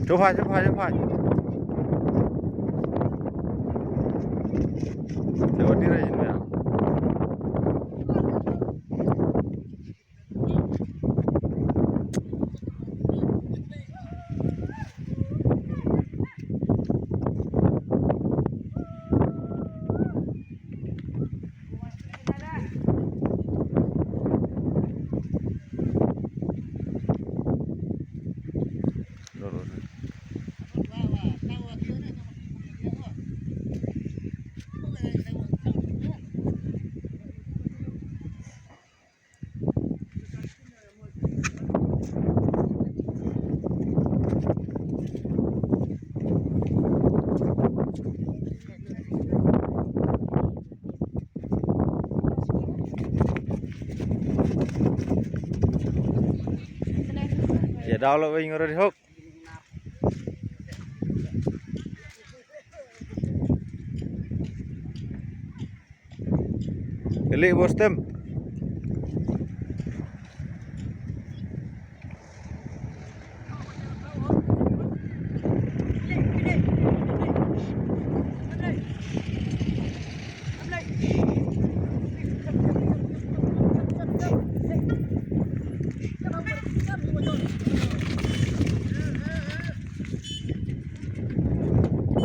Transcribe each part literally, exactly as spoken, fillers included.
Shu phai, shu phai, shu phai. Te wan ni ra yin ya. Ïa daw la wei ngi ruh di hok. Kali bos tem.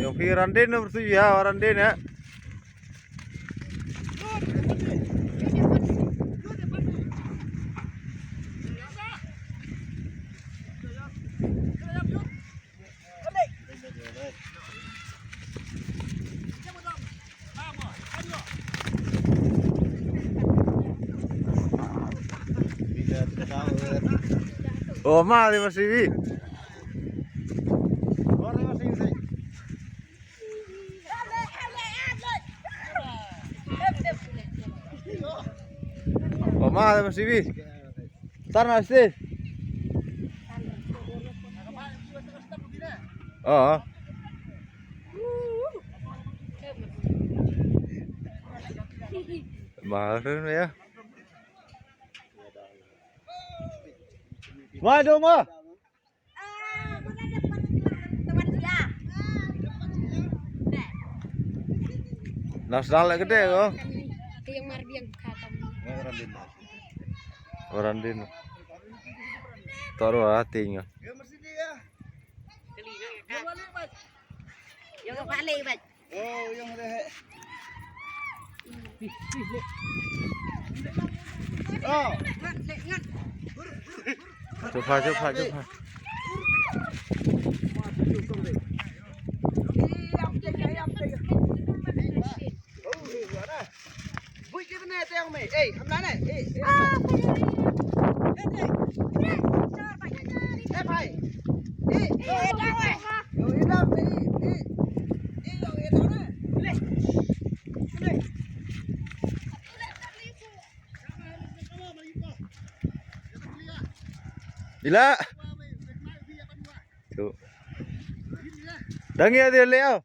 Yung phi randin na bersu ya, randin ya. Oh, ma, dia masih bi. Oh, ma, dia masih bi. Tar na sih. Oh. Mahal ya. Ma, do ma. Nas dal lagi deh ko. Yang mar biang kata. Orang din. Taruh hati nya. Yang balik, Baj. Oh. Cuba, cuba, cuba. Ila. Tu. Dangi ada leo.